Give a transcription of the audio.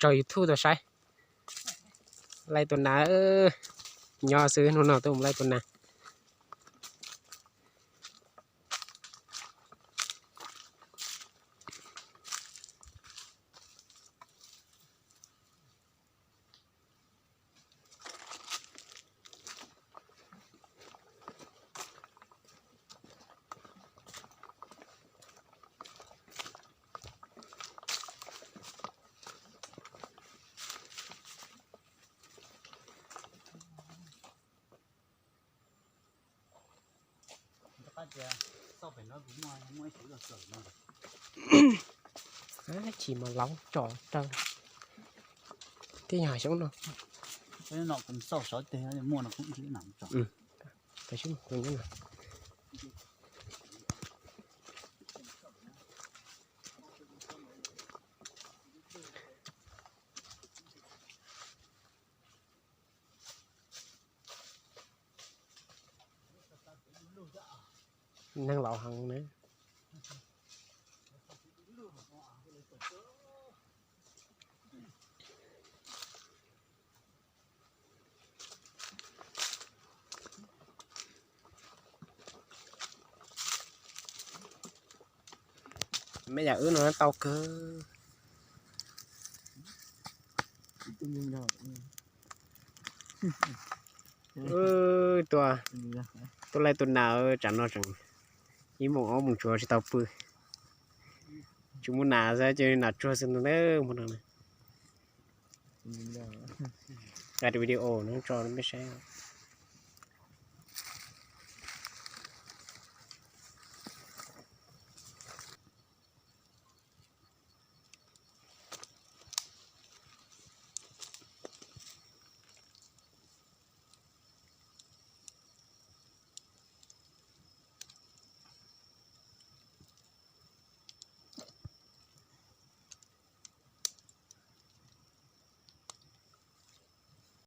tso YouTube tau saib. Laij tua nas, nyob xwb hnub no tuaj mus laij tua nas. Chim mas laub tso raws. Thiab yog xyoob no, tawm xyoob no. Neeg laus heev na. Mej yam wb no tau kawg. Tuaj, tuaj laij tua nas tsam no tseem ib moos ob moos tsuav tsis tau pw. Tsis muaj nas xwb, ces nas tsuag xwb ntag mus no. Qa video no tso mej saib.